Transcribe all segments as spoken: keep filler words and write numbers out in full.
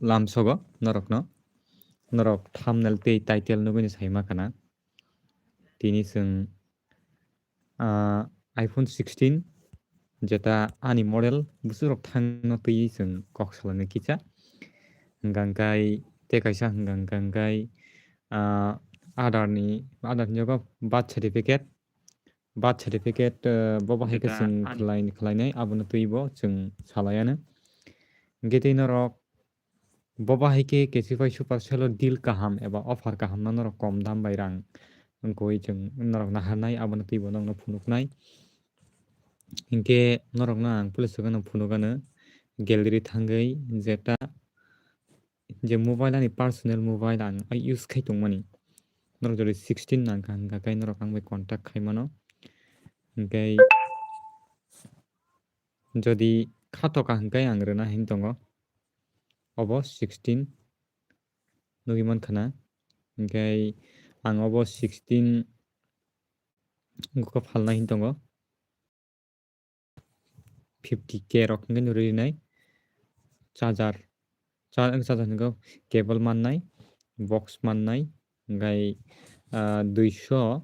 lamsogo norokno. Norok thumbnail tei title nugwini saima khana. Tini chwng, ah, iPhone sixteen jeta ani model bwswkrok thangno twiwi chwng kok salainai kisa. Hwnkha hwnkhe tei kaisa hwnkha hwnkha hwnkhe, ah, Aadhaar ni, Aadhaar hinjago birth certificate, birth certificate, ah, bo bahai khe jeta chwng ani khlai-, khlainai abono twibo chwng salaiano. Hwnkhe tei norok bo bahai khe Casetify Supercell o deal kaham eba offer kaham no norok kom dam bai rang wngkoi chwng norok naharnai abono twibo nokno phunuknai. Hinkhe norokno ang puila swkangno phunukgano gallery thangwi jeta je mobile ani personal mobile ang use khai tongmani. Norok jodi sixteen nangkha hwnkha khe norok ang bai contact khai mano. Hinkhe jodi kha toka hwnkhe ang rwna hin tongo. Obo sixteen nugwi mankha na. Hinkhe ang obo sixteen wngkha phalna hin tongo. Fifty K rok hwnkhe nw rwinai. Charger, cha-, charger hwnkhe cable mannai, box mannai, hwnkhe, ah, duiso,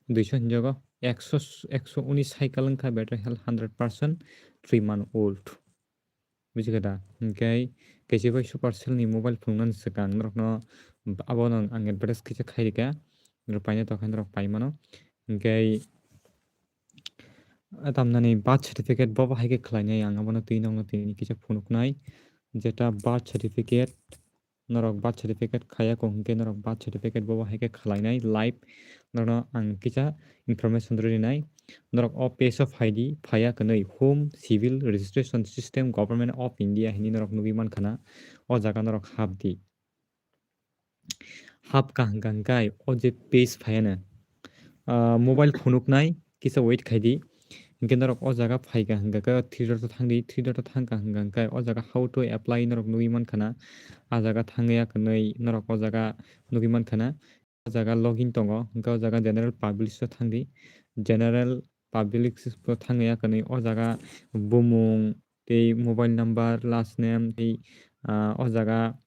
duiso hinjago, ekso, ekso unis cycle wngkha battery health hundred percent, three month old. Bujikhada? Hwnkhe Casetify Supercell ni mobile phunuknani swkang norokno abono ang advertise kisa khairikha, norok paina tongkha norok paimano. Hwnkhe tamnani birth certificate bo bahai khe khlainai ang abono twi nokno tini kisa phunuknai. Jeta birth certificate, norok birth certificate khaya kho hwnkhe norok birth certificate bo bahai khe khlainai live. Norokno ang kisa information rwinai. Norok o page o phaidi, phaya kwnwi Home Civil Registration System, Government of India hinwi norok nugwi mankha na. O jaga norok hapdi. Hapkha hwnkha hwnkhe o je page phaiano, ah, mobile phunuknai kisa wait khaidi. Hinkhe norok o jaga phaikha hwnkha khe three dot o thangdi, three dot o thangkha hwnkha hwnkhe o jaga how to apply norok nugwi mankha na. A jaga thangya kwnwi norok o jaga nugwi mankha na. O jaga login tongo, hwnkhe o jaga general public o thangdi. General public o thangya kwnwi o jaga bumung tei mobile number, last name tei, ah, o jaga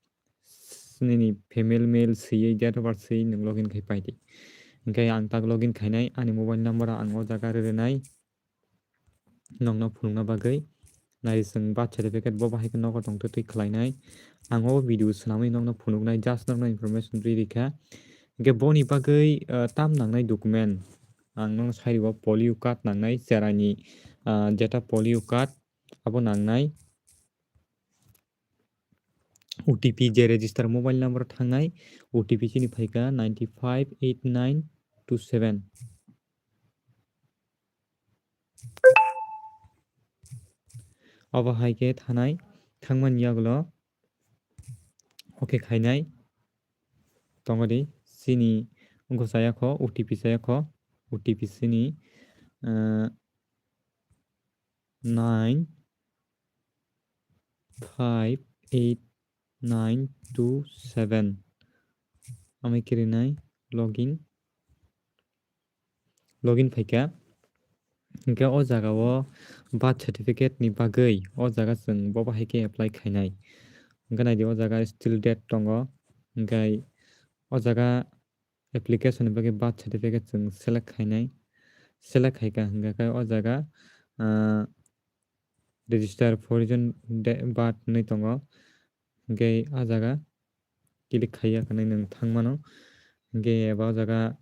nini female male swiwi date of birth swiwi nwng login khai paidi. Hinkhe ang tak login khainai ani mobile number o ang o jaga rwrwnai. Nokno phunukna bagwi nai chwng birth certificate bo bahai khe nogo tongtwtwi khlainai. Ang o video swnamwi nokno phunuknai, just nokno information rwi rikha. Hinkhe boni bagwi, ah, tam nangnai document ang nokno sai rwo, polio card nangnai, cheraini, ah, jeta polio card abo nangnai. O T P je register mobile number o thangnai, O T P chini phaikha nine five eight nine two seven. Obo hai khe thanai, thangmani yagulo okay khainai. Tongodi chini wngkha chaya kho, O T P chaya kho, O T P chini, ah, nine five eight nine two seven. Amai kirinai login. Login phaikha. Hinkhe o jaga o birth certificate ni bagwi o jaga chwng bo bahai khe apply khainai. Hinkhe naidi o jaga still date tongo. Hinkhe o jaga application ni bagwi birth certificate chwng select khainai. Select khaikha hwnkha khe o jaga, ah, register for region de-, birth hinwi tongo. Hinkhe a jaga click khaiya hwnwi nwng thang mano. Hinkhe eba o jaga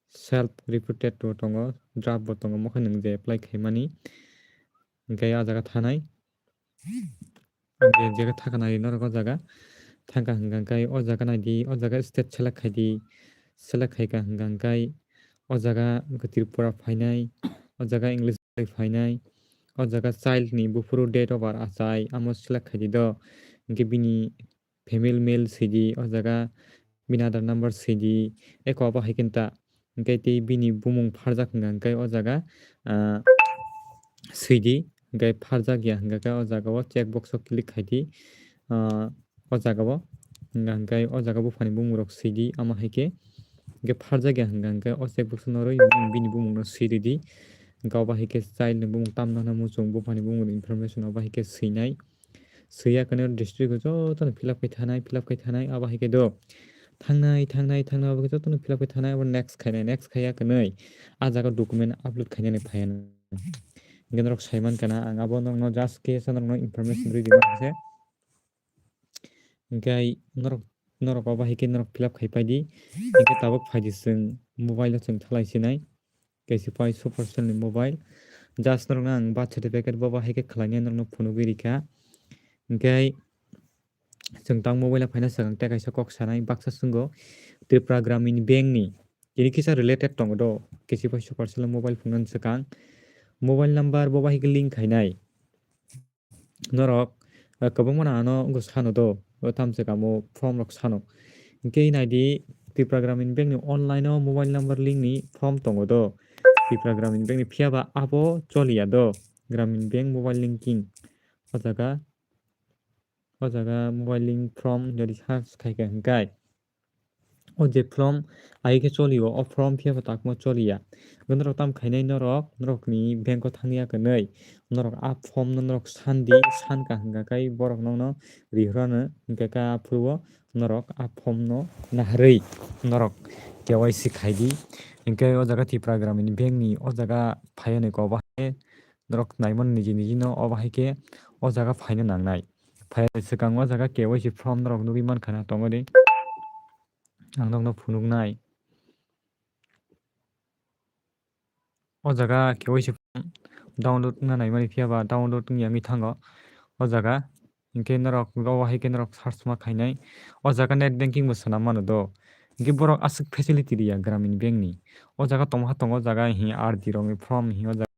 self reported bo tongo, draft bo tongo, omo khe nwng je apply khaimani. Hinkhe a jaga thanai. Hinkhe je thaknai norok o jaga thangkha hwnkha khe o jaga naidi, o jaga state select khaidi, select khaikha hwnkha khe o jaga Tripura phainai, o jaga English bai phainai, o jaga child ni buphuru date of birth achai, amo select khaidi do, hinkhe bini female male swidi, o jaga bini Aadhaar number swidi, eko abo hai khe ta, hinkhe tei bini bumung pharjak hwnkha khe o jaga, ah, swidi, hinkhe pharjak ya hwnkha khe o jaga o check box o click khaidi, ah, o jaga o, hwnkha khe o jaga buphani bumung rok swidi, amo hai khe, hinkhe pharjak ya hwnkha khe o check box no rwi bini bumung no swi rwdi, hinkhe obo hai khe child ni bumung tamno hwnna muchung, buphani bumung ni information obo hai khe swinai. swiya kwnwi district o jotono fill up khai thanai, fill up khai thanai, abo hai khe do thangnai, thangnai, thangnai, abo khe jotono fill up khai thanai, abo next khainai, next khaiya kwnwi ah jaga document upload khainani phaiya. Hwnkhe norok saiman kana ang abo norokno just khe sa norokno information rwi rwma khe. Hwnkhe norok, norok abo hai khe norok fill up khai pai di. Hwnkhe tabuk phai di chwng mobile o chwng thalai sinai. Kaisa pai Supercell ni mobile. Just norokno ang birth certificate bo bahai khe khlainai norokno phunugwi rikha. Hwnkhe chwng tang mobile o phaina swkang tei kaisa kok sanai baksa chwngno Tripura Gramin Bank ni tini kisa related tongo do. Kaisa pai Supercell o mobile phunuknani swkang mobile number bo bahai khe link khainai. Norok, eh, kwbangma no ano wngkha sano do, o tamo se kamo form rok sano. Hwnkhe nai di, Tripura Gramin Bank ni online o mobile number link ni form tongo do. Tripura Gramin Bank ni phiya ba abo choliya do. Gramin Bank mobile linking. O jaga, o jaga mobile link form jodi search khai kha hwnkhe. O je form ahai khe choli o, o form phiya ba takma choli ya. Hwnkhe norok tamo khainai norok, norokni bank o thangya kwnwi norok a form no norok san di, san ka hwnkha khe borok nokno rihorano hwnkha khe aphuru o norok a form no naharwi norok K Y C khai di. Hwnkhe o jaga Tripura Gramin Bank ni o jaga phaiya ni kok bahai norok naimani niji niji no obo hai khe o jaga phaina nangnai. Phai swkang o jaga K Y C form norok nugwi mankha na tongo di. Ang nokno phunuknai. O jaga K Y C form download wngna naimani phiya ba download wngya wngwi thango. O jaga hinkhe norok obo hai khe norok search ma khainai. O jaga net banking bo swnam mano do. Hinkhe borok aswk facility riya Gramin Bank ni. O jaga tongma ha tongo, o jaga hi R D rokni form hi o jaga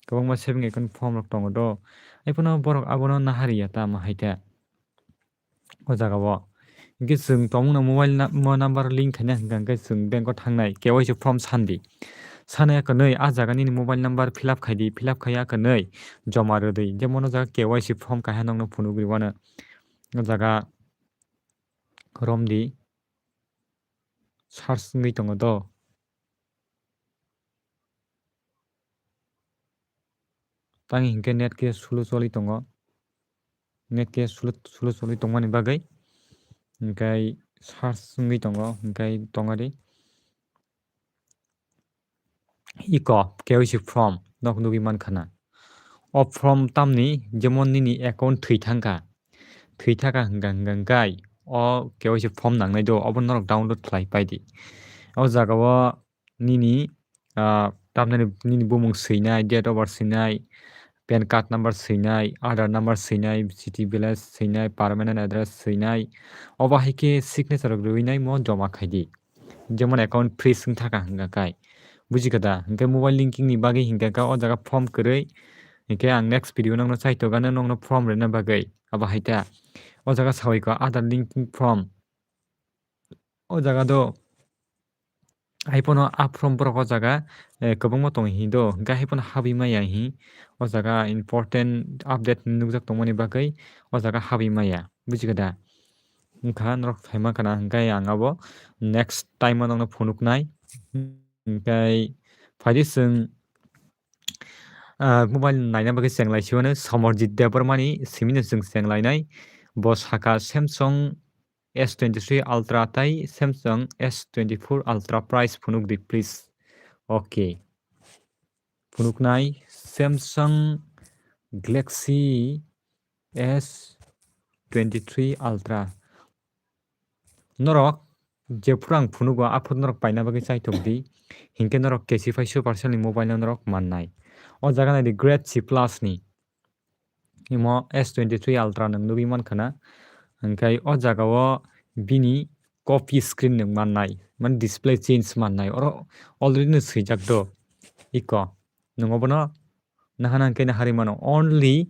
kwbangma saving account form rok tongo do. Haiphano borok abono nahariya tamo hai khe. O jaga o. Hinkhe chwng tongmungno mobile na-, mo number link khaina hwnkha hwnkhe chwng bank o thangnai, K Y C form sandi. Sana kwnwi a jaga nini mobile number fill up khai di, fill up khai ya kwnwi joma rwdi. Jemon o jaga K Y C form kaisa nokno phunugwi wano. O jaga romdi search wngwi tongo do. Tang hinkhe net khe slow choli tongo. Net khe slow, slow choli tongmani bagwi. Hinkhe search wngwi tongo, hinkhe tongari. Iko, K Y C form, nok nugwi mankha na. O form tamni jemon nini account thwi thangkha. Thwi thaka hwnkha hwnkha hwnkhe o K Y C form nangnai do, obo norok download khlai paidi. O jaga o nini, ah, tamnani nini bumung swinai, date of birth swinai, pan card number swinai, Aadhaar number swinai, city village swinai, permanent address swinai. Obo hai khe signature rok rwinai mo joma khaidi. Jemon account freeze wng thaka hwnkha khe. Buji kha da? Hwnkhe mobile linking ni bagwi hwnkha khe o jaga form kwrwi. Hinkhe ang next video nokno chaitokgano nokno form rwna bagwi. Abo hai ta. O jaga sawi kha Aadhaar linking form. O jaga do. Haiphano a form borok o jaga, eh, kwbangma tongo hindo. Hwnkhe haiphano habwi maya hi. O jaga important update nukjak tongmani bagwi o jaga habwi maya. Buji kha da? Wngkha norok phaima khna hwnkhe ang abo next time o nokno phunuknai. Hwnkhe phaidi chwng, ah, mobile naina bagwi chenglai sio hwno Samarjit Debbarmani simino chwng chenglainai. Bo sakha Samsung S twenty-three Ultra tai Samsung S twenty-four Ultra price phunuk di please. Okay. Phunuknai Samsung Galaxy S twenty-three Ultra. Norok jephuru ang phunugo aphuru norok paina bagwi chaitok di. Hinkhe norok K C pai Supercell ni mobile no norok mannai. O jaga nai di Great C Plus ni. Imo S twenty-three Ultra nwng nugwi mankha na. Hinkhe o jaga o bini copy screen nwng mannai. Mane display change mannai. Oro already no swijak do. Iko. Nwng obono nahana hwnkhe naharwi mano, only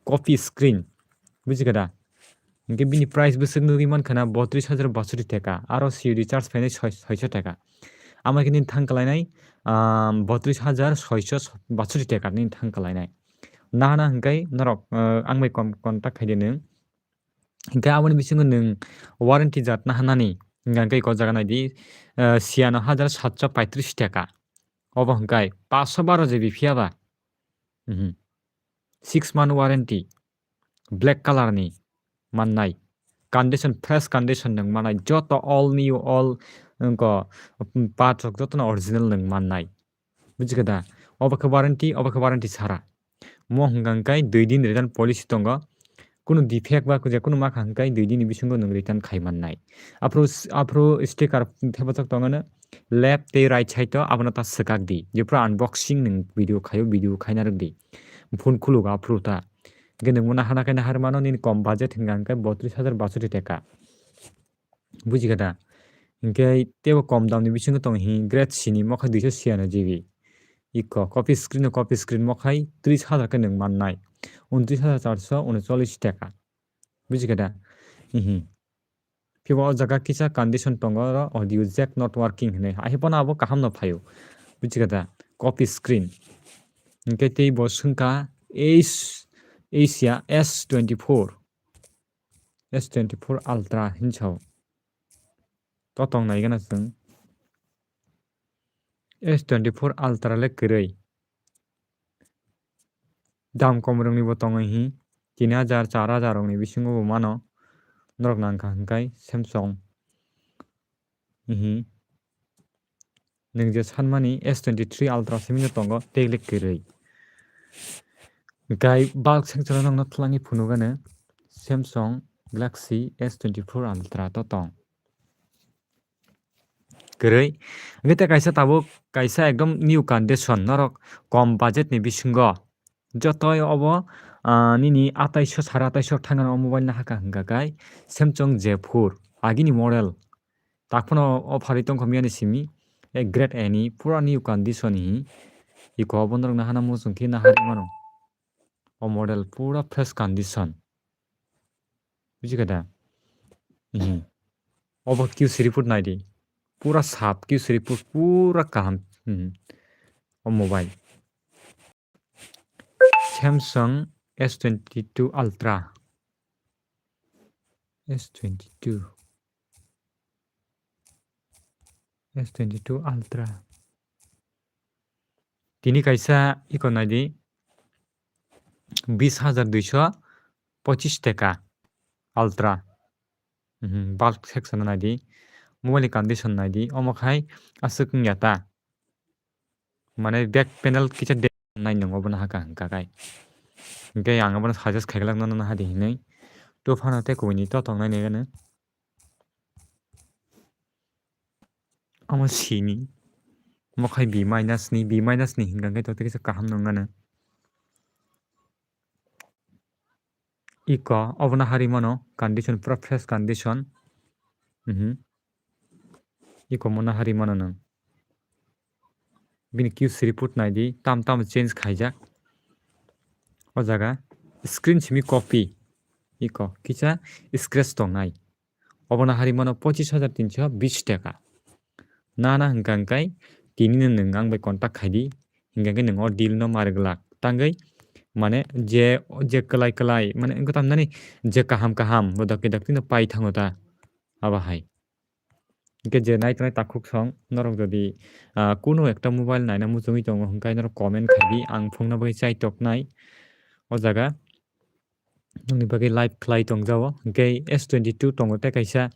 copy screen, buji kha da? Hinkhe bini price bwswk nugwi mankha na botris hajar basoti teka, aro C U D charge phainai soi-, soiso teka. Ama khe nini thang kalainai, ah, botris hajar soiso basoti teka nini thang kalainai. Nahana hwnkhe norok, ah, ang bai con-, contact khaidi nwng. Hinkhe aboni bisingo nwng warranty jat nahanani, hinkhe o jaga nai di, ah, siyano hajar satso paitris teka. Obo hwnkhe paso baro G B phiya ba. Mhm. Six month warranty. black color ni mannai, condition, fresh condition nwng mannai, joto all new, all wngkha, um, part rok jotono original nwng mannai. Buji kha da? Obo khe warranty, obo khe warranty sara. Mo hwnka hwnkhe dui din return policy tongo. Kunu defect ba je kunu ma kha hwnkhe dui din ni bisingo nwng return khai mannai. Aphuru s-, aphuru sticker thepajak tongo no left tei right side o, abono ta swkak di. Jephuru unboxing nwng video khaio, video khaina rwk di. Phone khuluk aphuru ta. Hwnkhe nwng bono hana khe nahar mano nini kom budget hwnka hwnkhe botris hajar basoti taka. Buji kha da? Hwnkhe teibo kom dam ni bisingo tongo hi grade C ni mokha duiso siyanwi G B. Iko copy screen no copy screen mokhai tris hajar khe nwng mannai. Untris hajar charso unochollis taka. Buji kha da? Hihi. Phibo o jaga kisa condition tongo oro audio jack not working hinwi. Ahai phano abo kaham no phaio. Buji kha da? Copy screen. Hwnkhe tei bo swngkha Ace, Asia S twenty-four. S twenty-four Ultra hinwi sao. To tong nai gana chwng. S twenty-four Ultra le kwrwi. Dam kom rwngni bo tongo hi. Tin hajar, char hajar rokni bisingo bo mano. Norok nangkha hwnkhe Samsung. Hi. Nwng je sanmani S twenty-three Ultra simi no tongo, tei le kwrwi. Gai bulk section o nokno twlangwi phunukgano Samsung Galaxy S twenty-four Ultra to tong. Kwrwi. Hwnkhe tei kaisa tabuk, kaisa ekdom new condition, norok kom budget ni bisingo. Jotoi obo, ah, nini ataiso, sare ataiso thangna o mobile no haka hwnkha kai Samsung J four, agini model. Takphano o pharwi tongkha miyani simi, eh, grade A ni pura new condition hi. Iko obo norokno hana muchung khe nahari mano. O model pura fresh condition. Buji kha da? Mhm. Obo Q C report nai di. Pura sap Q C report, pura kaham. Mhm. O mobile. Samsung S twenty-two Ultra. S twenty-two. S twenty-two Ultra. Tini kaisa iko nai di. Bis hajar duiso pochis taka Ultra. Mhm, bulk section nai di. Mobile ni condition nai di. Omo khai aswk wngya ta. Mane back panel kisa de-, nai nung obo no haka hwnkha kai. Hwnkhe ang obo no suggest khai glak nono naha di hinwi. To phano tei kubuni to tong nai nai gano. Omo sini. Omo khai B minus ni, B minus ni hwnkha khe to tei kisa kaham nung gano. Iko, obo no hari mano, condition, pura fresh condition. Mhm. Iko mo no hari mano nung. Bini Q C report nai di, tam tam change khaijak. O jaga screen simi copy. Iko, kisa scratch tongnai. Obo no hari mano pochis hajar tinso bis taka. Nana hwnkha hwnkhe tini no nwng ang bai contact khai di, hwnkha hwnkhe nwng o deal no ma rwglak. Tangwi mane je, je kwlai kwlai, mane wngkha tamnani je kaham kaham, bo dakti dakti no pai thango ta, abo hai. Hwnkhe je nai tongnai takhuk song, norok jodi, ah, kunu ekta mobile naina muchungwi tongo, hwnkhe norok comment khai di, ang phungna bagwi chai toknai o jaga. Nokni bagwi live khlai tongjao. Hwnkhe S twenty-two tongo tei kaisa,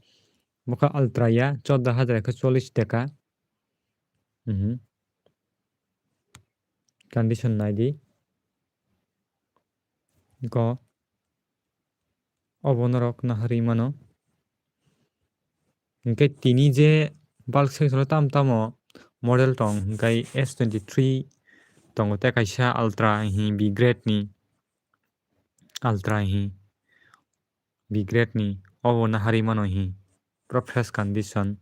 bokha Ultra ya, chordo hajar ekso chollis taka. Mhm. Condition nai di. Go. Obo norok naharwi mano. Hwnkhe tini je bulk section o tamo tamo model tong, hwnkhe S twenty-three tongo tei kaisa Ultra hi B grade ni. Ultra hi. B grade ni. Obo naharwi mano hi. Pura fresh condition.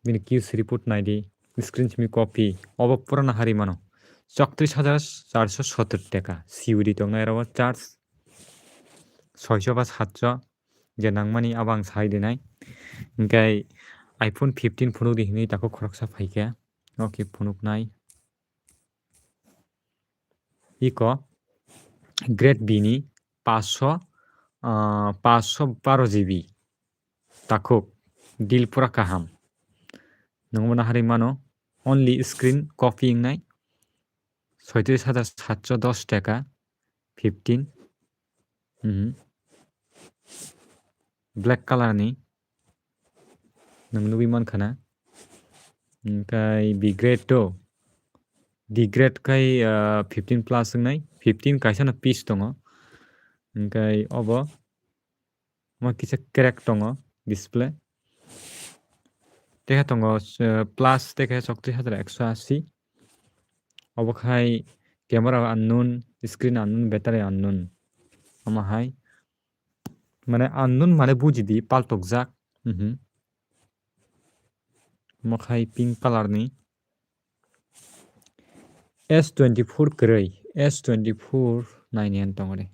Bini Q C report nai di. Screen simi copy. Obo pura naharwi mano. Choktrish hajar charso sottor taka. C O D tongnai oro charge. Soiso ba satso. Je nangmani abo ang sai di nai. Hwnkhe iPhone fifteen phunuk di hinwi tako khoroksa phaikha. Oke phunuk nai. Iko grade B ni paanch sho, ah, paanch sho baro G B takhuk, deal pura kaham. Nwng bono harwi mano, only screen copy wngnai soitrish hajar satso dos taka. fifteen. Mhm. Black color ni. Nwng nugwi mankha na. Hwnkhe B grade to. D grade khai, ah, fifteen plus wngnai. Fifteen kaisa no piece tongo. Hwnkhe obo. Omo kisa crack tongo display. Tekhe tongo, eh, plus tekhe choktrish hajar ekso asi. Obo khai camera unknown, screen unknown, battery unknown. Omo hai mane unknown mane bujidi paltokjak. Mhm. Omo khai pink color ni. S twenty-four kwrwi, S twenty-four naini ang tongo de.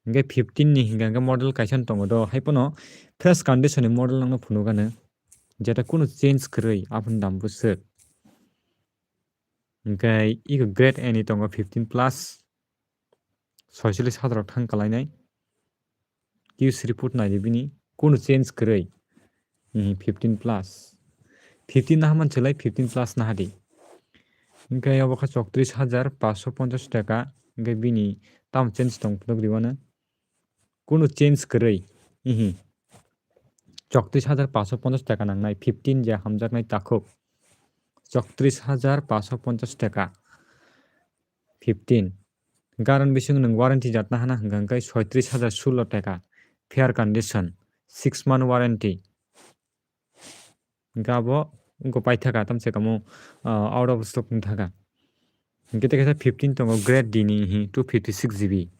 Hingke fifteen ni hingka hingke model kaisa tongo do, hai pono fresh condition ni model nangno phunukgano, jeta kunu change kwrwi, aphun dam bwswk. Hingke ego grade A ni tongo fifteen plus, soicholish hajar thang kalainai. Q C report naidi bini, kunu change kwrwi. Mhm, fifteen plus. Fifteen na haman chelai fifteen plus na hadi. Hingke obo kha choktrish hajar paanch sho ponchash taka. Hingke bini tam change tong phunuk riwano. Kunu change kwrwi. Mhm. Choktrish hajar paanch sho ponchash taka nangnai. Fifteen je hamjaknai takhuk. Choktrish hajar paanch sho ponchash taka. Fifteen. Garon bising nwng warranty jatna hana hwnkha hwnkhe soitrish hajar sullo taka. Fair condition. Six month warranty. Hwnkhe abo wngkha paithaka tamse kamo, ah, out of stock wngthaka. Hwnkhe tei kaisa fifteen tongo grade D ni hi two fifty six G B.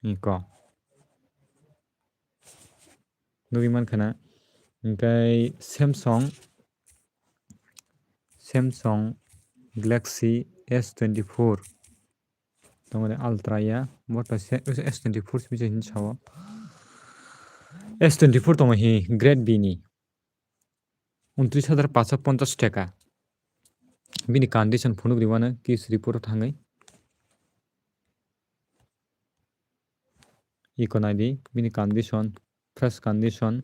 Iko. Nugwi mankha na. Hwnkhe Samsung, Samsung Galaxy S twenty-four. Tongmani Ultra ya, bo to se-, S twenty-four simi se hin sao. S twenty-four tongo hi grade B ni. Untris hajar paanch sho ponchash taka. Bini condition phunuk riwano case report o thangwi. Iko naidi, bini condition, fresh condition.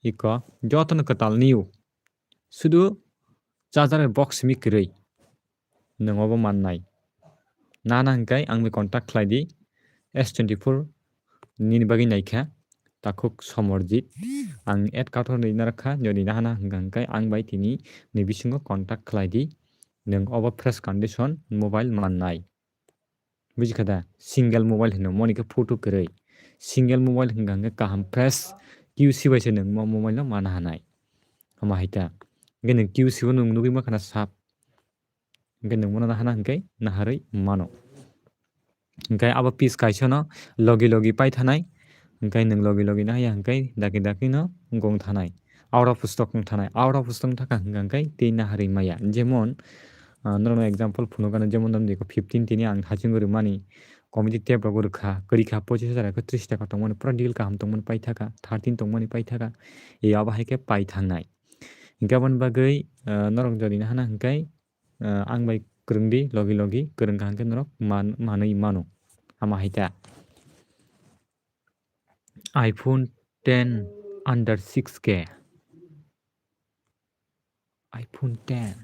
Iko, jotono kwtal new. Sudu charger box simi kwrwi. Nwng obo mannai. Nana hwnkhe ang bai contact khlai di. S twenty-four nini bagwi naikha. Takhuk Somorjit. Ang add kator rwina rwkha. Jodi nahana hwnkha hwnkhe ang bai tini ni bisingo contact khlai di. Nwng obo fresh condition mobile mannai. Bujikha da? Single mobile hino, moni khe photo kwrwi. Single mobile hwnkha hwnkhe kaham fresh Q C bai se nwng mo mobile no mana hanai. Omo hai ta. Hwnkhe nwng Q C bo nwng nugwi mankha na sap. Hwnkhe nwng bono nahana hwnkhe naharwi mano. Hwnkhe abo piece kaisa no logi logi pai thanai. Hwnkhe nwng logi logi nahaya hwnkhe daki daki no gong thanai. Out of stock wng thanai. Out of stock wng thaka hwnkha hwnkhe tei naharwi maya. Jemon, ah, norokno example phunukgano, jemon, tamni iko fifteen tini ang hachingwi rwmani committee tab rogo rwkha, kwrwi kha pochis hajar ekho tris taka tongmani, pura deal kaham tongmani paithaka, thirteen tongmani paithaka, e abo hai khe pai thangnai. Hwnkhe aboni bagwi, ah, norok jodi nahana hwnkhe, ah, ang bai kwrwngdi logi logi, kwrwngkha hwnkhe norok man-, manwi mano. Ama hai ta. iPhone ten under six K. iPhone ten.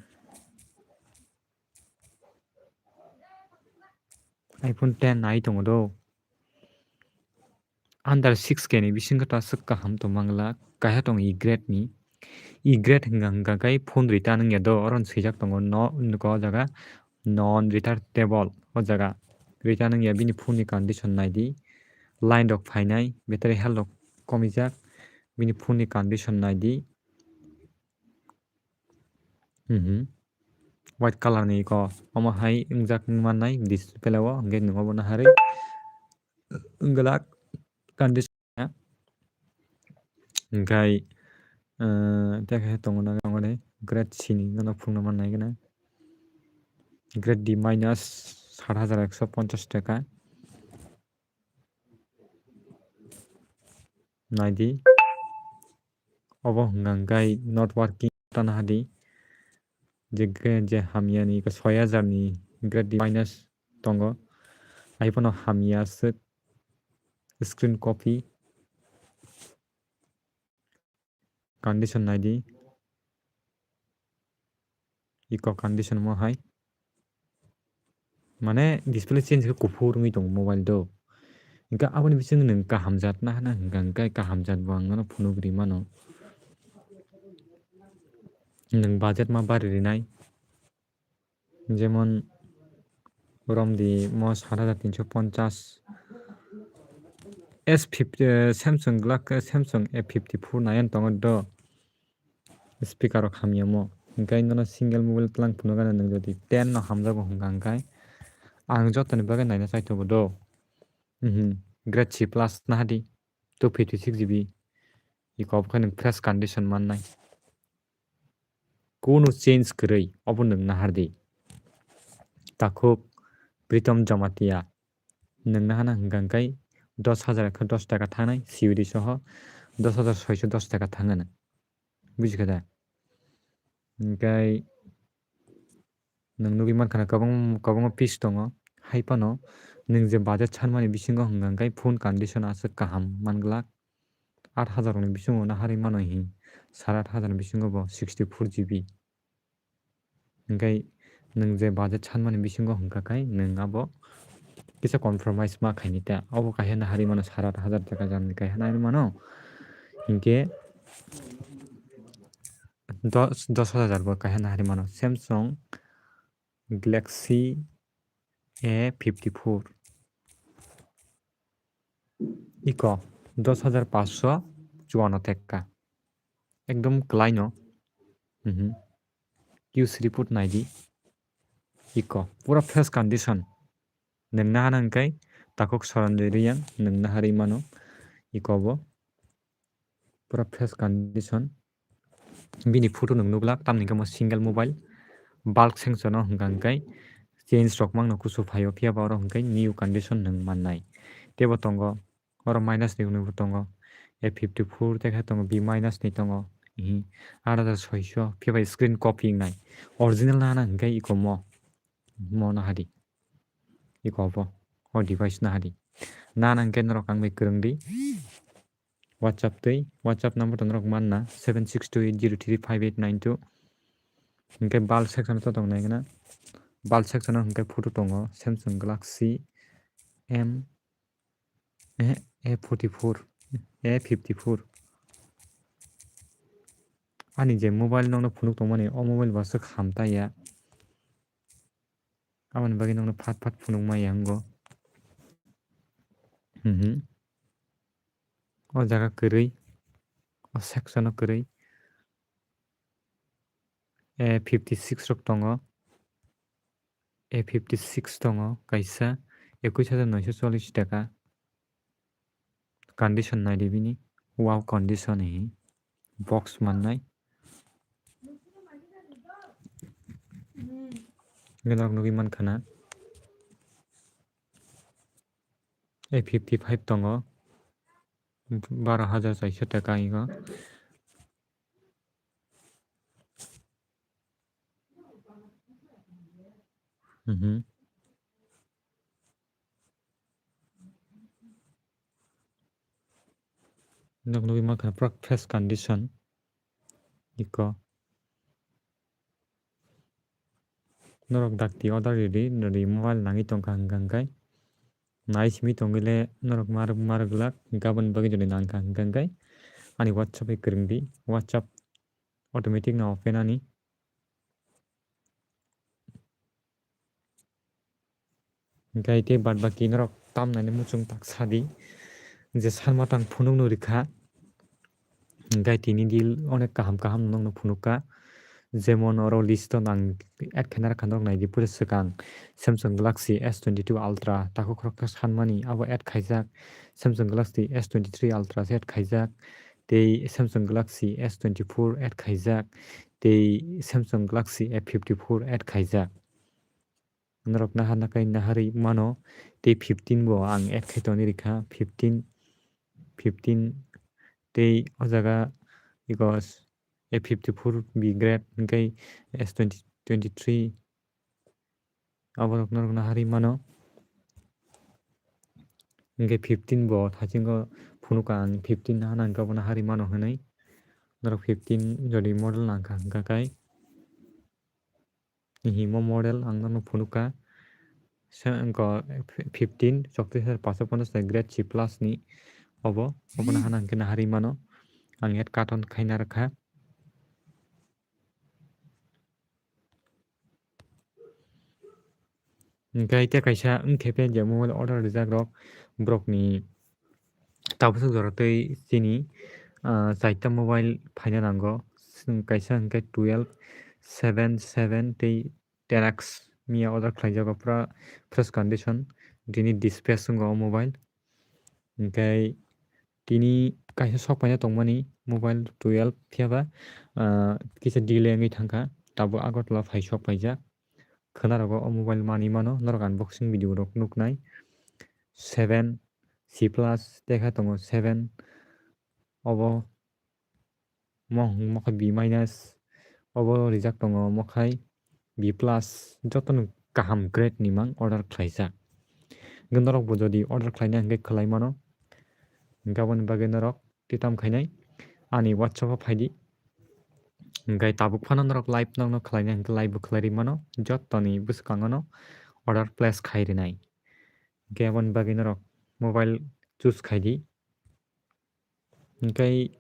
iPhone ten nai tongo do. Under six K ni bisingo ta swk kaham tongmangla, kaisa tongo E grade ni. E grade hwnka hwnka khe phone return wngya do, oro swijak tongo no, nuko o jaga non returnable o jaga. Return wngya, bini phone ni condition naidi, line rok phainai, battery health rok komijak, bini phone ni condition naidi. Mhm. White color ni iko omo hai wngjak mannai display o, hwnkhe nwng obo naharwi wngwlak condition. Hwnkhe, eh, tei khe tongo na, tongo de grade C ni, nono phunukna mannai gana. Grade D minus sat hajar ekso ponchash taka. Naidi. Obo hwnka hwnkhe not working tana hadi. Je, je hamya ni soi hajar ni grade D minus tongo. Ai phano hamya swk screen copy. Condition naidi. Iko condition mo hai. Mane display change khe kuphur wngwi tongo mobile do. Hwnkhe aboni bising nwng kaham jat nahana hwnkha hwnkhe kaham jat bo ang nono phunuk ri mano. Nwng budget ma bari rinai. Jemon romdi mo sat hajar tinso ponchas S fifty, eh, Samsung glak, eh, Samsung A fifty four nai tongo do. Speaker rok hamya mo. Hwnkhe nono single mobile tlang phunukgana nwng jodi ten no hamjago hwnkha hwnkhe ang jotoni bagwi naina chaithogo do. Mhm. Grade C plus nahadi. Two fifty six G B. Iko obo khe nwng fresh condition mannai. Kunu change kwrwi obo nwng nahardi. Takhuk Pritom Jamatia. Nwng nahana hwnkha hwnkhe dos hajar khe dos taka thangnai C O D soho dos hajar soiso dos taka thangano. Bujikha da? Hwnkhe nwng nugwi mankha na kwbang, kwbangma piece tongo. Hai phano nwng je budget sanmani bisingo hwnkha hwnkhe phone condition aswk kaham manglak. Aat hajar ni bisingo naharwi mano hi, sare aat hajar ni bisingo bo sixty four G B. Hwnkhe nwng je budget sanmani bisingo hwnkha khe nwng abo kisa compromise ma khaini ta. Obo kaisa naharwi mano sare aat hajar taka jani kaisa naharwi mano. Hinkhe dos, dos hajar bo kaisa naharwi mano. Samsung Galaxy A fifty four. Iko dos hajar paanch sho chuano tekka. Ekdom kwlaino. Mhm. Use report naidi. Iko pura fresh condition. Nwng nahana hwnkhe takhuk Soranjoy Reang nwng naharwi mano. Iko bo pura fresh condition. Bini photo nwng nuglak, tamni hwnkhe mo single mobile. Bulk section o hwnkha hwnkhe change rok mangno kusu phaio, phiya ba oro hwnkhe new condition nwng mannai. Teibo tongo, oro minus ni hwnwi bo tongo, A fifty four tei khe tongo B minus ni tongo, ihi, aat hajar soiso, phiya bai screen copy wngnai. Original nahana hwnkhe iko mo, mo nahadi. Iko bo, o device nahadi. Nahana hwnkhe norok ang bai kwrwngdi. WhatsApp tei, WhatsApp number to norok manna, seven six two eight zero three five eight nine two. Hwnkhe bulk section to tong nai gana. Bulk section o hwnkhe photo tongo, Samsung Galaxy M, eh, A forty four, A fifty four. Ani je mobile nokno phunuk tongmani, o mobile bo aswk ham ta ya. Aboni bagwi nokno phat phat phunuk ma ya wngo. Mhm. O jaga kwrwi, o section o kwrwi. A fifty six rok tongo. A fifty six tongo kaisa, ekush hajar noisho chollish taka. Condition naidi bini, wow condition hi, box mannai. Norok nugwi mankha na. A fifty five tongo, baro hajar chaisho taka ego. Mhm. Nok nugwi mankha pura fresh condition. Iko. Norok dakti order ridi, nini mobile nangwi tongkha hwnkha hwnkhe. Nai simi tongwile norok marwk, marwk glak, gabon bagwi jodi nangkha hwnkha hwnkhe. Ani WhatsApp bai kwrwngdi, WhatsApp automatic no open ani. Hwnkhe tei baad baki norok tamnaini muchung tak sadi, je sanma tang phunukno rikha. Hwnkhe tini deal onek kaham kaham nokno phunukha. Jemon oro list o nang add khaina rwkha norok naidi, puila swkang Samsung Galaxy S twenty two Ultra, takhuk khoroksa sanmani abo add khaijak, Samsung Galaxy S twenty three Ultra se add khaijak, tei Samsung Galaxy S twenty four add khaijak, tei Samsung Galaxy A fifty four add khaijak. Norok naharna khe naharwi mano, tei fifteen bo ang add khai tongwi rikha, fifteen, fifteen, tei o jaga ego A fifty four B grade, hwnkhe S twenty, twenty three, aborok norok naharwi mano. Hwnkhe fifteen bo thaisingo phunukha ang, fifteen nahana hwnkhe abo naharwi mano hwnwi. Norok fifteen jodi model nangkha hwnkha khe, himo model ang nono phunukha. se-, wngkha fifteen, chwktis hajar panchsho ponchas grade C plus ni obo, obono hana hwnkhe naharwi mano. Ang add carton khaina rwkha. Hwnkhe tei kaisa wngkhe je mobile order rijak rok, borokni tabukhe jora tei chini, ah, chaita mobile phaina nango. Kaisa hwnkhe twelve, seven, seven tei ten X miya order khlaijago, pura fresh condition. Tini dispatch wngo o mobile. Hwnkhe tini kaisa sok paina tongmani mobile twelve, phiyaba, ah, kisa delay wngwi thangkha, tabuk Agartala phai sok paijak. Khwnarogo o mobile manwi mano, norok unboxing video rok nuknai. Seven C plus tekha tongo, seven obo. Mo hwnkhe B minus, obo rijak tongo, omo khai B plus, jotono kaham grade ni mang order khlaijak. Hwnkhe norok bo jodi order khlaina hwnkhe khlai mano, hwnkhe aboni bagwi norok titam khainai ani WhatsApp o phaidi. Hwnkhe tabuk phano norok live nokno khlaina hwnkhe live bo khlai rwi mano, jotoni bwskango no order place khai rwnai. Hwnkhe aboni bagwi norok mobile choose khaidi. Hwnkhe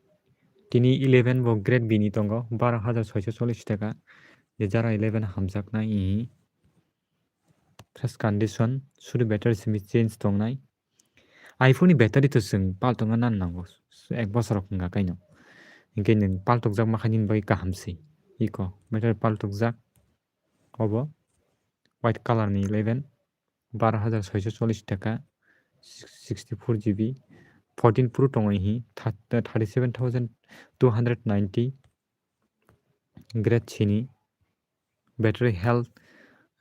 tini eleven bo grade B ni tongo, baro hajar soiso chollish taka. Je jara eleven hamjaknai, ih. Fresh condition, sudu battery simi change tongnai. iPhone ni battery to chwng paltongna nan nango, ek bosor rok wngkha kaino. Hwnkhe nwng paltokjak ma kha nini bagwi kaham se. Iko battery paltokjak, obo white color ni eleven. Baro hajar soiso chollish taka, sixty four G B, fourteen Pro tongo ihi, thirty seven thousand two hundred ninety grade chini, battery health,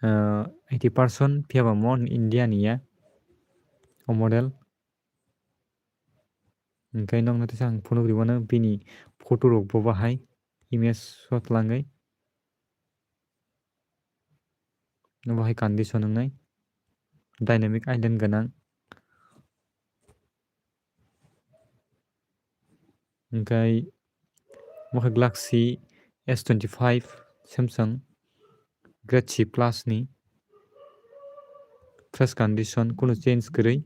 ah, eighty percent, phiyaba mo India ni ya o model. Hwnkhe nokno teisa ang phunuk rwmano bini photo rok bo bahai image shot langwi. Obo hai condition wngnai. Dynamic island gwnang. Hwnkhe omo khe Galaxy S twenty five Samsung grade C plus ni fresh condition, kunu change kwrwi.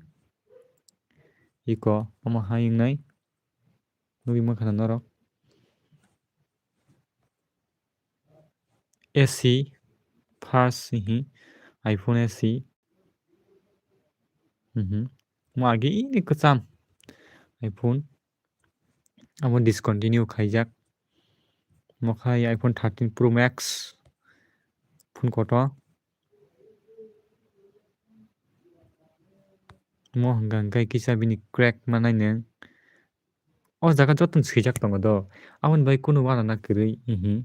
Iko omo hai wngnai. Nugwi mankha na norok. A C first hi iPhone A C. Mhm. Mo agi ini kwcham iPhone. Amo discontinue khaijak. Mo khai iPhone thirteen Pro Max. Phone kotor. Mo hwnka hwnkhe kisa bini crack manai nwng. O jaga joto swijak tongo do. Aboni bai kunu uanana kwrwi, ihi.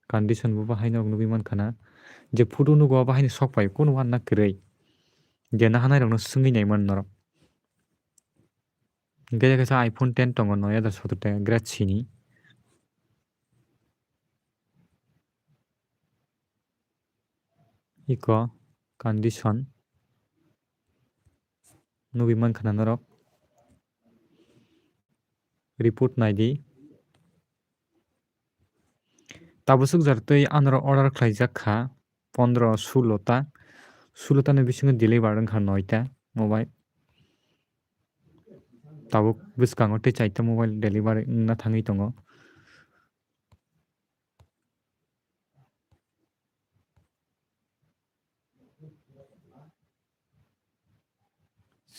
Condition bo bahaino nugwi mankha na. Je photo nugo bahaino sok pai, kunu uanana kwrwi. Je nahanai rokno swngwi naiman norok. Hwnkhe kaisa iPhone ten tongo, noi hajar sotor taka, grade C ni. Iko condition nugwi mankha na norok. Report naidi. Tabuk swkjar twi anoro order khlaijak kha pondro sulo ta. Sulo ta ni bisingo deliver wngkha noita mobile. Tabuk bwskango tei chaita mobile deliver wngna thangwi tongo.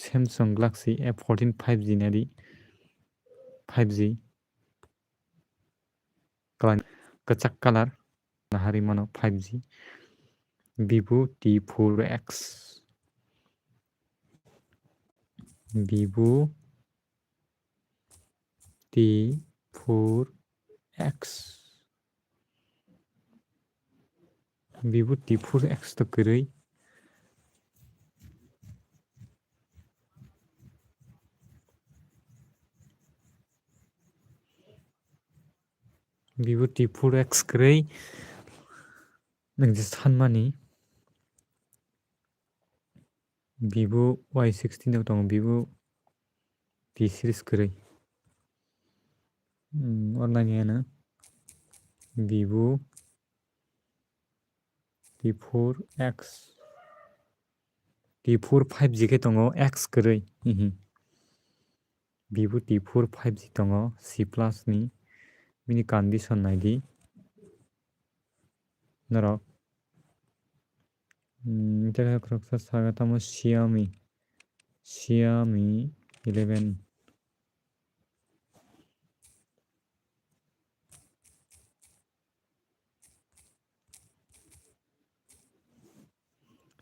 Samsung Galaxy A fourteen five G nadi, five G. Kalan kwchak colour, naharwi mano five G. Vivo T four X. Vivo T four X. Vivo T four X to kwrwi. Vivo T four X kwrwi. Nwng je sanmani. Vivo Y sixteen no tongo, Vivo T series kwrwi. Hmm, oro naini ano Vivo T four X, T four five G khe tongo, X kwrwi. Mhm. Vivo T four five G tongo, C plus ni. Bini condition naidi. Norok. Hmm, tei khoroksa saga tamo Xiaomi. Xiaomi eleven.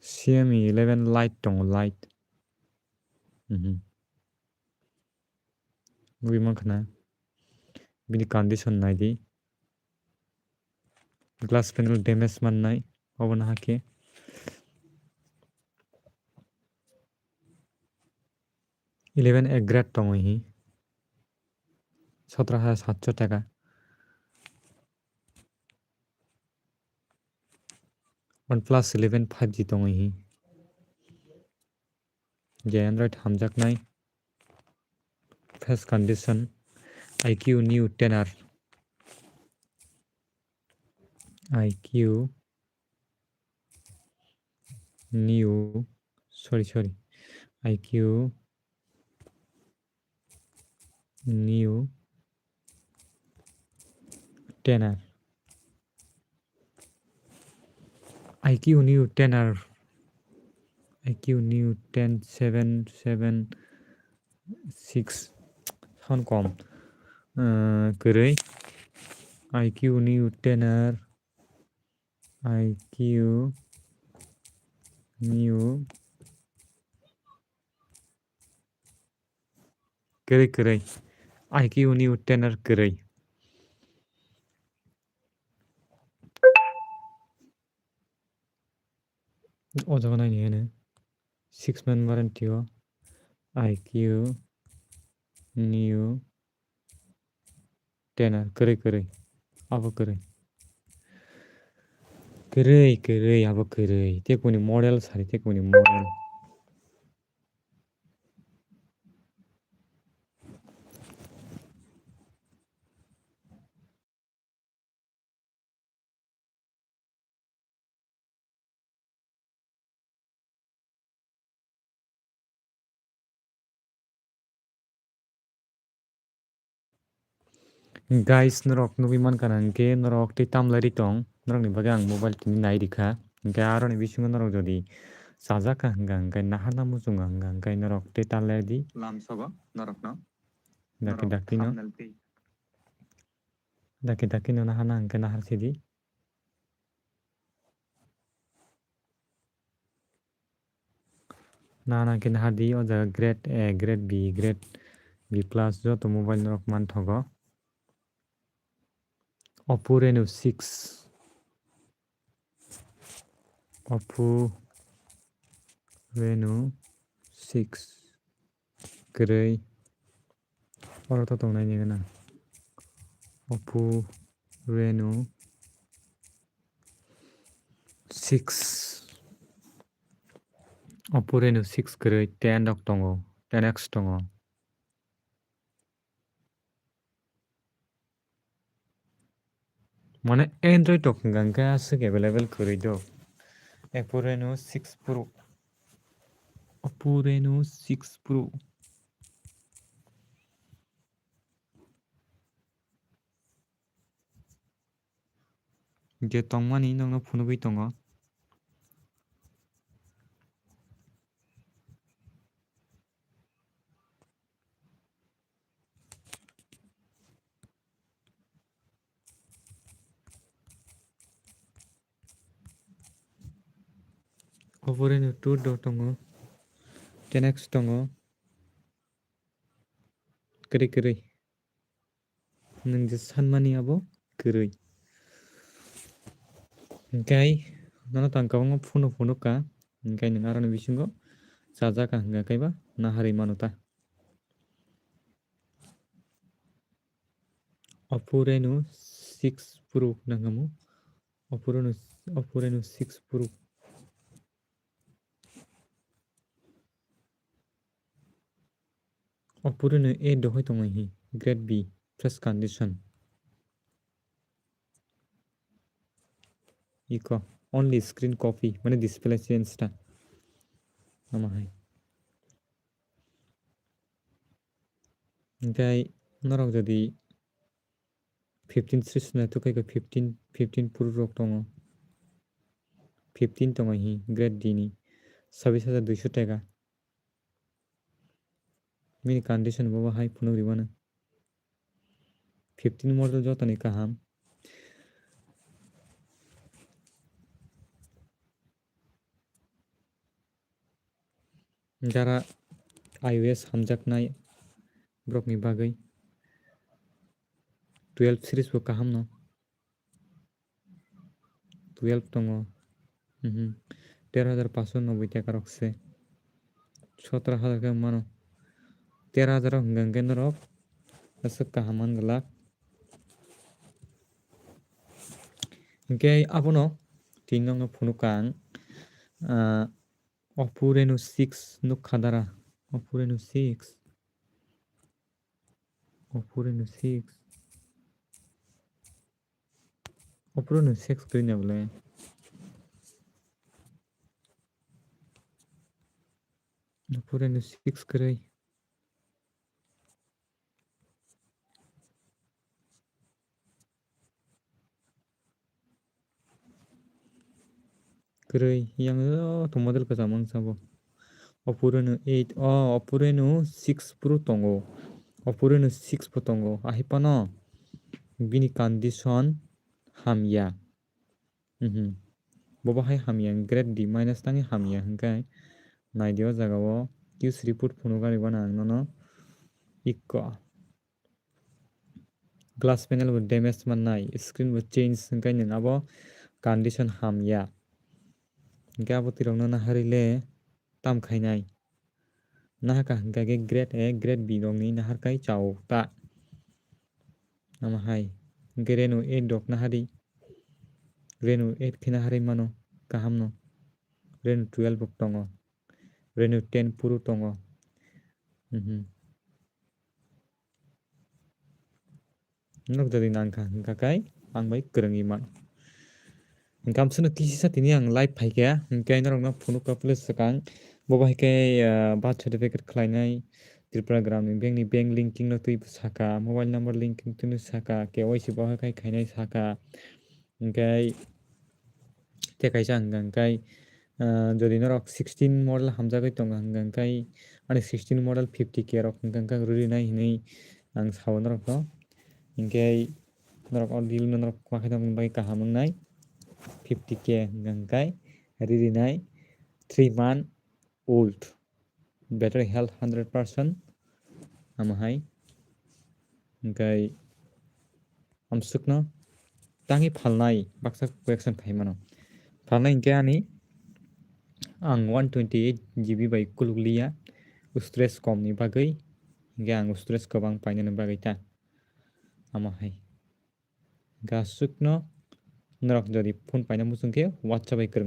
Xiaomi eleven Lite tongo, Lite. Mhm. Nugwi mankha na. Bini condition naidi. Glass panel damage mannai, obono hakhe. Eleven A grade tongo hi. Sotro hajar satso taka. OnePlus eleven five G tongo hi. Je Android hamjaknai. Face condition. I Q Neo ten R. I Q Neo, sorry, sorry. I Q Neo ten R. I Q Neo ten R. I Q Neo ten seven seven six. Sound kom. Uh, kwrwi. I Q Neo ten R. I Q Neo kwrwi, kwrwi. I Q Neo ten R kwrwi. O jaga naini hwnwi six month warranty o I Q Neo ten R kwrwi, kwrwi. Abo kwrwi. Kwrwi, kwrwi, abo kwrwi. Tekuni model sari, tekuni model. Guys, norok nugwi mankha na, hwnkhe norok tei tamlai ri tong, norokni bagwi ang mobile tini nai rikha. Hwnkhe aroni bisingo norok jodi chajak kha hwnkha, hwnkhe naharna muchungo hwnkha, hwnkhe norok tei tamlai di. Lamsogo norokno. Dakti, norok dakti no. Thumbnail tei. Dakti, dakti no naharna hwnkhe nahar sidi. Nana khe nahardi o jaga grade A, grade B, grade B plus joto mobile norok manthogo. Oppo Reno six. Oppo Reno six. Kwrwi. Oro to tongnai ni gana. Oppo Reno six. Oppo Reno six kwrwi ten rok tongo, ten X tongo. Mane Android rok hwnka hwnkhe aswk available kwrwi do. Oppo Reno six Pro. Oppo Reno six Pro. Je tongmani nokno phunugwi tongo. Oppo Reno two do tongo, ten X tongo, kwrwi kwrwi. Nwng je sanmani abo kwrwi. Hwnkhe nono tang kwbangma phunuk phunuk kha, hwnkhe nwng aroni bisingo chajak kha hwnkhe kaiba naharwi mano ta. Oppo Reno six Pro nangamo. Oppo Reno, Oppo Reno six Pro. Oppo Reno eight dohoi tongmani hi, grade B, fresh condition. Iko. only screen copy, mane display change ta. Omo hai. Hingke norok jodi fifteen series na tukai ka fifteen, fifteen pro rok tongo. Fifteen tongo hi grade D ni. Sabis hajar duiso taka. Bini condition bo hai phunuk rwmano. Fifteen model jotoni kaham. Jara iOS hamjaknai borokni bagwi twelve series bo kaham no. Twelve tongo. Mhm. Tero hajar paanso noboi taka rok se. Sotro hajar khe mano. Tero hajar rok hwnkhe norok aswk kaham man glak. Hingke abono tini nokno phunukha ang, ah, Oppo Reno six nukha dara. Oppo Reno six. Oppo Reno six. Oppo Reno six kwrwi na bole. Oppo Reno six kwrwi. Kwrwi, yang joto model kwcham wngsa bo. Oppo Reno eight, o, Oppo Reno six Pro tongo. Oppo Reno six bo tongo. Ahai phano bini condition hamya. Mhm. Bo bahai hamya, grade D minus tangwi hamya hwnkhe. Naidi o jaga o Q C report phunuk gari bana ang nono ikko. Glass panel bo damage mannai, screen bo change hwnkhe nwng abo condition hamya. Hwnkhe abo twirokno naharwi le tam khainai. Nahaka hwnkha khe grade A, grade B rokni nahar khai chao ta. Omo hai. Hwnkhe Reno eight rok nahari. Reno eight khe naharwi mano kaham no. Reno twelve rok tongo. Reno ten Pro tongo. Mhm. Norok jodi nangkha hwnkha khe ang bai kwrwngwi mano. Hwnkhe amswkno kisisa tini ang live phaikha, hwnkhe norokno phunukha please swkang. Bo bai khe, ah, birth certificate khlainai, Tripura Gramin Bank ni bank linking no twi saka, mobile number linking twi saka, K Y C bo hai khai khainai saka. Hwnkhe tei kaisa hwnkha hwnkhe, ah, jodi norok sixteen model hamjagwi tongo hwnkha hwnkhe, ani sixteen model fifty K rok hwnkha hwnkhe rwrwi nai hinwi ang sao norokno. Hwnkhe norok o deal no norok ma khe tongmani bagwi kaham wngnai. Fifty K hwnkha hwnkhe rwrwi nai three month old. Battery health hundred percent. Omo hai. Hwnkhe amswkno tangwi phalnai baksa correction khai mano. Phalnai hwnkhe ani ang one twenty eight G B bai kuluk liya, storage kom ni bagwi, hwnkhe ang storage kwbang painani bagwi ta. Omo hai. Hwnkhe aswkno norok jodi phone paina muchung khe WhatsApp bai kwrwng.